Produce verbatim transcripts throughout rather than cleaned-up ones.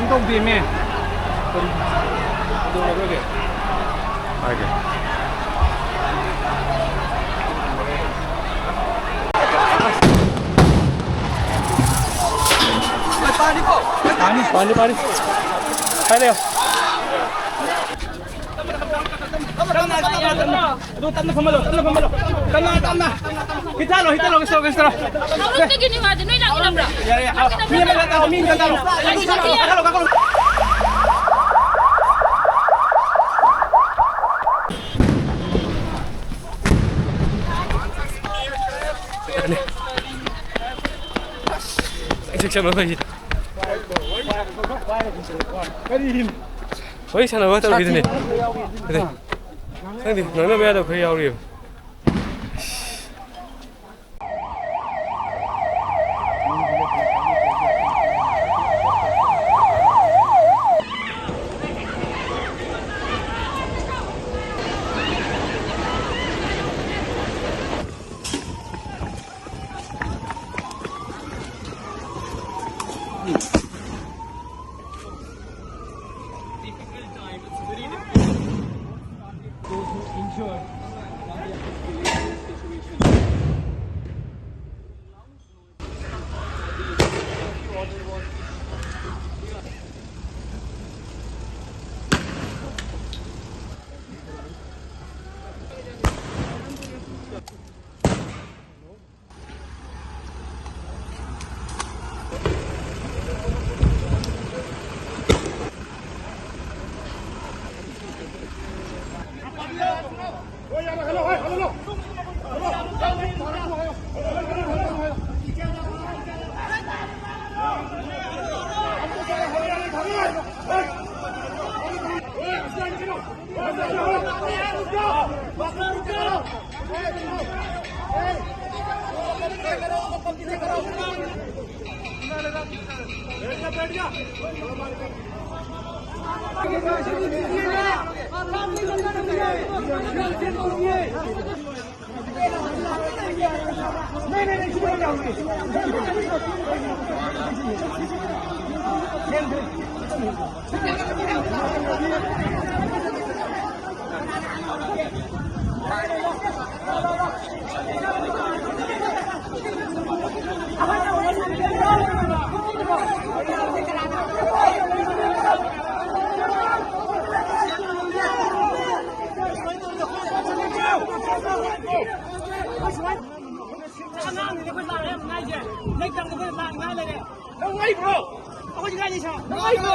ꯇꯧꯗꯦꯃꯦ꯫ ꯀꯔꯤ? ꯀꯩꯗꯧꯔꯒꯦ? ꯍꯥꯏꯒꯦ꯫ ꯄꯥꯅꯤ, ꯄꯥꯅꯤ, ꯄꯥꯅꯤ꯫ ꯍꯥꯏꯔꯦ꯫ ꯇꯞꯅ, ꯇꯞꯅ, ꯇꯞꯅ, ꯇꯞꯅ꯫ ꯑꯗꯨ ꯇꯞꯅ ꯐꯝꯍꯜꯂꯣ, ꯇꯞꯅ ꯐꯝꯍꯜꯂꯣ꯫ ꯇꯞꯅ, ꯇꯞꯅ꯫ ꯍꯤꯠ ꯊꯥꯔꯣ, ꯍꯤꯠ ꯊꯥꯔꯣ, ꯍꯤꯠ ꯊꯥꯔꯣ, ꯍꯤꯠ ꯊꯥꯔꯣ꯫ ꯂꯧꯕꯨꯛꯇꯒꯤ ꯅꯤꯡꯉꯥꯏꯗ ꯅꯣꯏ ꯂꯥꯛꯃꯤꯟꯅꯕ꯭ꯔꯥ? ꯌꯥꯔꯦ, ꯌꯥꯔꯦ꯫ ꯃꯤ ꯑꯃ ꯇꯥꯔꯣ, ꯃꯤ ꯑꯃ ꯇꯥꯔꯣ꯫ ꯀꯥꯈꯠꯂꯣ, ꯀꯥꯈꯠꯂꯣ꯫ ꯆꯦꯛ ꯆꯠꯂꯣ, ꯑꯩꯈꯣꯏꯁꯤ꯫ ꯀꯔꯤꯅꯣ? ꯋꯥꯔꯤ ꯁꯥꯟꯅꯕ ꯇꯧꯔꯤꯗꯨꯅꯤ꯫ ꯑꯗꯨ, ꯈꯪꯗꯦ, ꯉꯥꯡꯅꯕ ꯌꯥꯗꯕ ꯈꯔ ꯌꯥꯎꯔꯤꯑꯕ꯫ ꯑꯉꯥꯡꯅꯤꯅꯦ ꯑꯩꯈꯣꯏ ꯂꯥꯛꯑꯦ ꯌꯥꯝ ꯉꯥꯏꯁꯦ꯫ ꯂꯦꯛ ꯇꯝꯕ ꯑꯩꯈꯣꯏ ꯂꯥꯛ ꯉꯥꯏ ꯂꯩꯔꯦ꯫ ꯅꯪ ꯉꯥꯏꯕ꯭ꯔꯣ? ꯑꯩꯈꯣꯏꯁꯨ ꯉꯥꯏꯅꯤ ꯁꯥ꯫ ꯅꯪ ꯉꯥꯏꯕ꯭ꯔꯣ?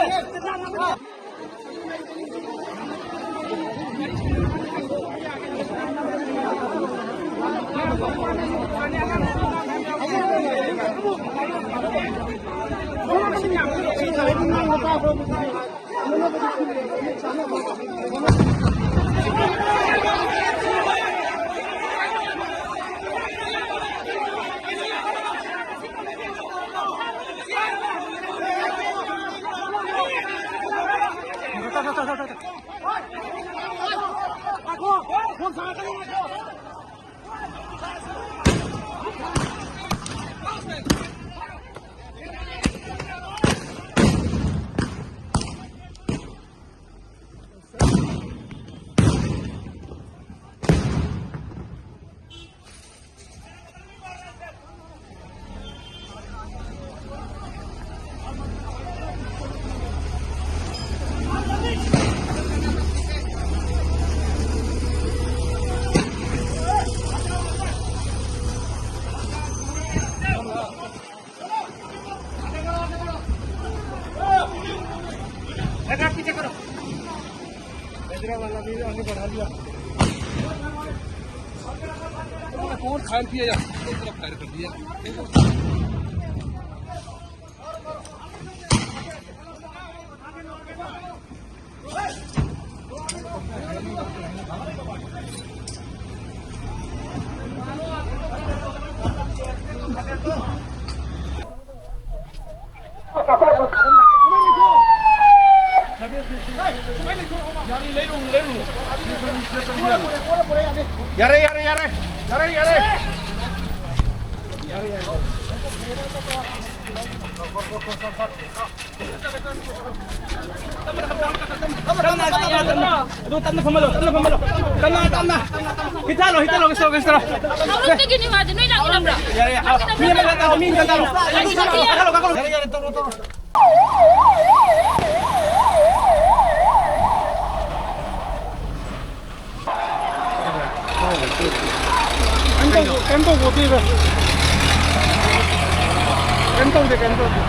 कौन खान पिया जा, कौन तरफ फायर कर दिया। ꯌꯥꯔꯦ, ꯌꯥꯔꯦ, ꯌꯥꯔꯦ꯫ ꯌꯥꯔꯦ, ꯌꯥꯔꯦ꯫ ꯌꯥꯔꯦ, ꯌꯥꯔꯦ꯫ ꯇꯞꯅ, ꯇꯞꯅ, ꯇꯞꯅ꯫ ꯑꯗꯨ ꯇꯞꯅ ꯐꯝꯍꯜꯂꯣ, ꯇꯞꯅ ꯐꯝꯍꯜꯂꯣ꯫ ꯇꯞꯅ, ꯇꯞꯅ꯫ ꯍꯤꯊꯥꯜꯂꯣ, ꯍꯤꯊꯥꯜꯂꯣ, ꯀꯩꯁꯨ ꯇꯧꯔꯣꯏ, ꯀꯩꯁꯨ ꯇꯧꯔꯣꯏ꯫ ꯊꯕꯛꯇꯒꯤꯅꯤ ꯃꯥꯗꯤ, ꯅꯣꯏ ꯂꯥꯛꯃꯤꯟꯅꯕ꯭ꯔꯥ? ꯌꯥꯔꯦ, ꯌꯥꯔꯦ꯫ ꯃꯤ ꯑꯃ ꯇꯥꯔꯣ, ꯃꯤ ꯑꯃ ꯇꯥꯔꯣ꯫ ꯀꯥꯈꯠꯂꯣ, ꯀꯥꯈꯠꯂꯣ꯫ ꯌꯥꯔꯦ, ꯌꯥꯔꯦ, ꯇꯧꯔꯣ, ꯇꯧꯔꯣ꯫ ꯀꯩꯝ ꯇꯧ-, ꯀꯩꯝ ꯇꯧꯄꯣꯠꯇꯦꯗ꯫ ꯀꯩꯝ ꯇꯧꯗꯦ, ꯀꯩꯝ ꯇꯧꯗꯦ꯫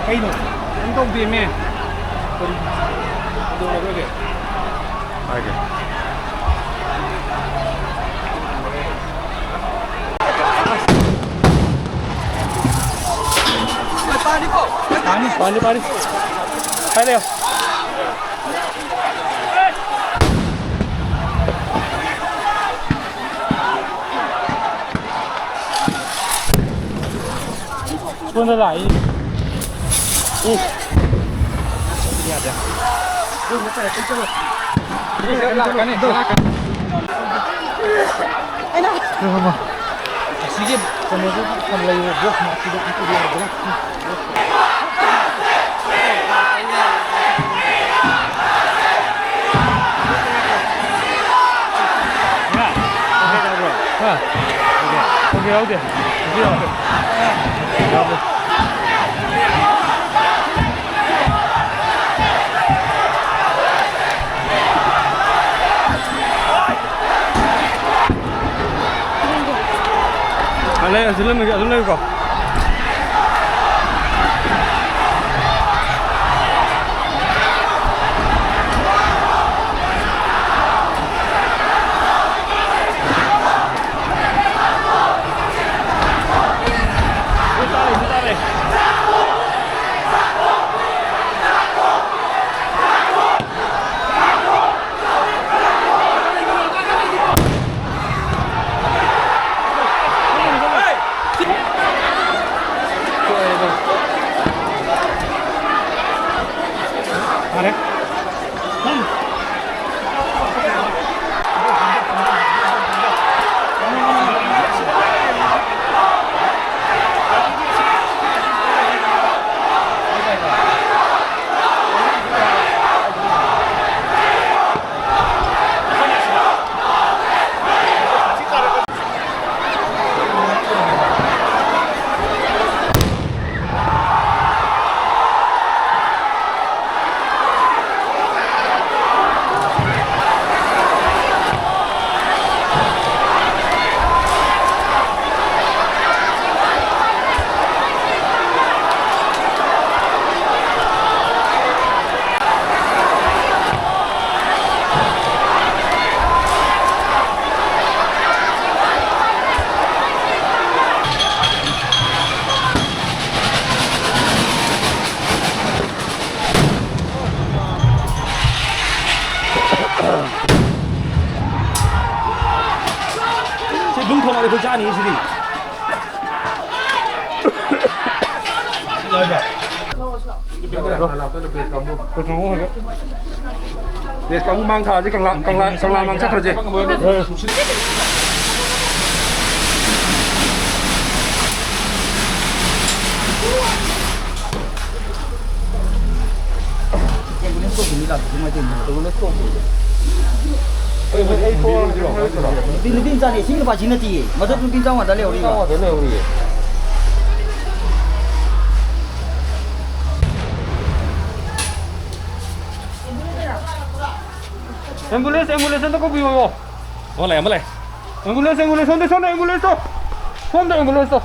ꯀꯩꯅꯣ? ꯀꯩꯝ ꯇꯧꯗꯦꯃꯦ꯫ ꯀꯩꯗꯧꯔꯒꯦ? ꯍꯥꯏꯒꯦ꯫ ꯄꯥꯅꯤ, ꯄꯥꯅꯤ, ꯄꯥꯅꯤ꯫ ꯍꯥꯏꯔꯦ꯫ ꯁꯣꯝꯗ ꯂꯥꯛꯏ꯫ ꯎ꯫ ꯌꯥꯗꯦ꯫ ꯂꯥꯛꯀꯅꯤ, ꯂꯥꯛꯀꯅꯤ꯫ ꯑꯁꯤꯒꯤ ꯀꯩꯅꯣꯗꯨ ꯂꯩꯔꯦ, ꯕꯣꯛꯁ ꯃꯔꯛꯁꯤꯗ ꯑꯝꯇ ꯌꯥꯗ꯭ꯔꯦ꯫ ꯍꯥ? ꯌꯥꯎꯗꯦ꯫ ꯌꯥꯎꯗꯦ꯫ ꯑ, ꯂꯩ, ꯑꯗꯨꯝ ꯂꯩꯌꯨ, ꯑꯗꯨꯝ ꯂꯩꯌꯨꯀꯣ꯫ ꯁꯤꯗꯤ꯫ ꯕꯦꯁ ꯀꯥꯡꯕꯨ ꯃꯥꯡ ꯊꯥꯔꯁꯤ, ꯀꯪꯂꯥ, ꯀꯪꯂꯥ, ꯀꯪꯂꯥ ꯃꯥꯡ ꯆꯠꯈ꯭ꯔꯁꯦ꯫ ꯑꯦꯝꯕꯨꯂꯦꯟꯁ ꯀꯧꯕ ꯃꯤ ꯂꯥꯛꯄꯗꯤ ꯀꯃꯥꯏꯅ ꯇꯧꯔꯤꯅꯣ? ꯑꯦꯝꯕꯨꯂꯦꯟꯁ ꯀꯧꯕ꯫ ꯑꯩ, ꯑꯩ ꯊꯣꯛꯑꯣ꯫ ꯅꯨꯄꯤ, ꯅꯨꯄꯤ ꯃꯆꯥꯅꯦ, ꯁꯤ ꯅꯨꯄꯥꯁꯤ ꯅꯠꯇꯤꯌꯦ꯫ ꯃꯊꯛ ꯅꯨꯄꯤ ꯃꯆꯥ ꯉꯥꯛꯇ ꯂꯩꯍꯧꯔꯤꯕ꯫ ꯅꯨꯄꯤ ꯃꯆꯥ ꯉꯥꯛꯇ ꯂꯩꯍꯧꯔꯤꯌꯦ꯫ ꯑꯦꯝꯕꯨꯂꯦꯟꯁ, ꯑꯦꯝꯕꯨꯂꯦꯟꯁ ꯑꯝꯇ ꯀꯧꯕꯤꯌꯣ꯫ ꯑꯃ ꯂꯩ, ꯑꯃ ꯂꯩ꯫ ꯑꯦꯝꯕꯨꯂꯦꯟꯁ, ꯑꯦꯝꯕꯨꯂꯦꯟꯁ, ꯁꯣꯝꯗ, ꯁꯣꯝꯗ ꯑꯦꯝꯕꯨꯂꯦꯟꯁꯇꯣ꯫ ꯁꯣꯝꯗ ꯑꯦꯝꯕꯨꯂꯦꯟꯁꯇꯣ꯫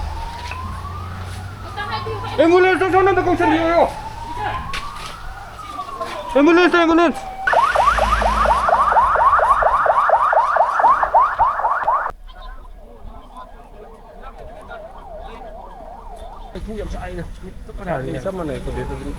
ꯑꯦꯝꯕꯨꯂꯦꯟꯁꯇꯣ ꯁꯣꯝꯗ ꯑꯝꯇ ꯀꯧꯁꯟꯕꯤꯌꯣ꯫ Ambulance, ambulance. ꯆꯞ ꯃꯥꯟꯅꯩ ꯑꯩꯈꯣꯏꯗꯤ ꯑꯗꯨꯝ꯫